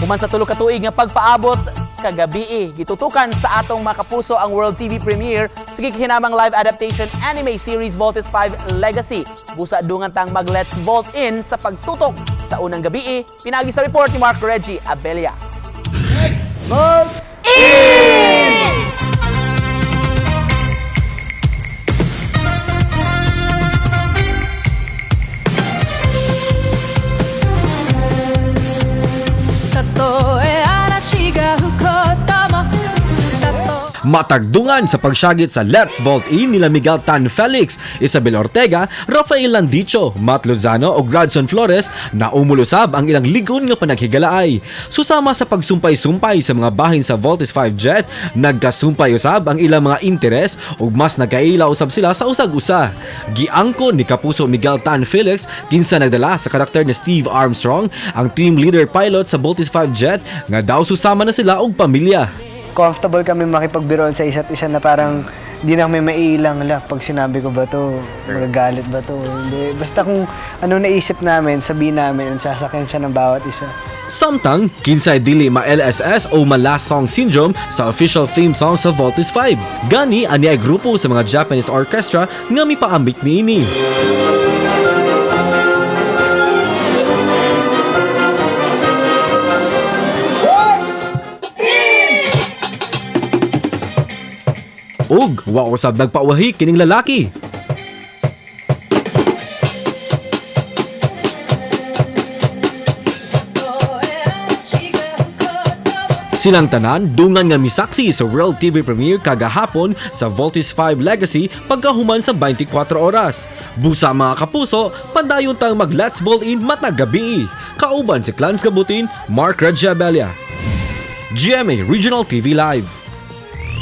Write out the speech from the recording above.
Human sa 3 ka tuig nga pagpaabot kagabii, gitutukan sa atong mga kapuso ang World TV premiere sa gikinamang live adaptation anime series Voltes 5 Legacy. Busa dungan tang mag Let's Volt In sa pagtutok sa unang gabii, pinaagi sa report ni Mark Reggie Abella. Matagdungan sa pagsyagit sa Let's Vault In nila Miguel Tan Felix, Isabel Ortega, Rafael Landicho, Matt Lozano o Gradson Flores na umulusab ang ilang ligon nga panaghigalaay. Susama sa pagsumpay-sumpay sa mga bahin sa Voltes 5 Jet, nagkasumpay usab ang ilang mga interes ug mas nagkaila usab sila sa usag-usa. Giangkon ni Kapuso Miguel Tan Felix kinsa nagdala sa karakter ni Steve Armstrong, ang team leader pilot sa Voltes 5 Jet, nga daw susama na sila og pamilya. Comfortable kami makipagbiroan sa isa't isa na parang hindi na kami maiilang la pag sinabi ko ba to, magagalit ba to, hindi. Basta kung ano naisip namin, sabihin namin, ang sasakyan siya ng bawat isa. Samtang, kinsay dili ma-LSS o ma-Last Song Syndrome sa official theme song sa Voltes 5. Gani, ani ay grupo sa mga Japanese orchestra nga mipaambit niini. Ug wa usab nagpauwahi kining lalaki. Silang tanan dungan nga misaksi sa World TV premiere kagahapon sa Voltes 5 Legacy pagkahuman sa 24 oras. Busa mga kapuso, padayon tang mag Let's Ball In matag gabi. Kauban si Clans Gabutin, Mark Regiabelia. GMA Regional TV Live.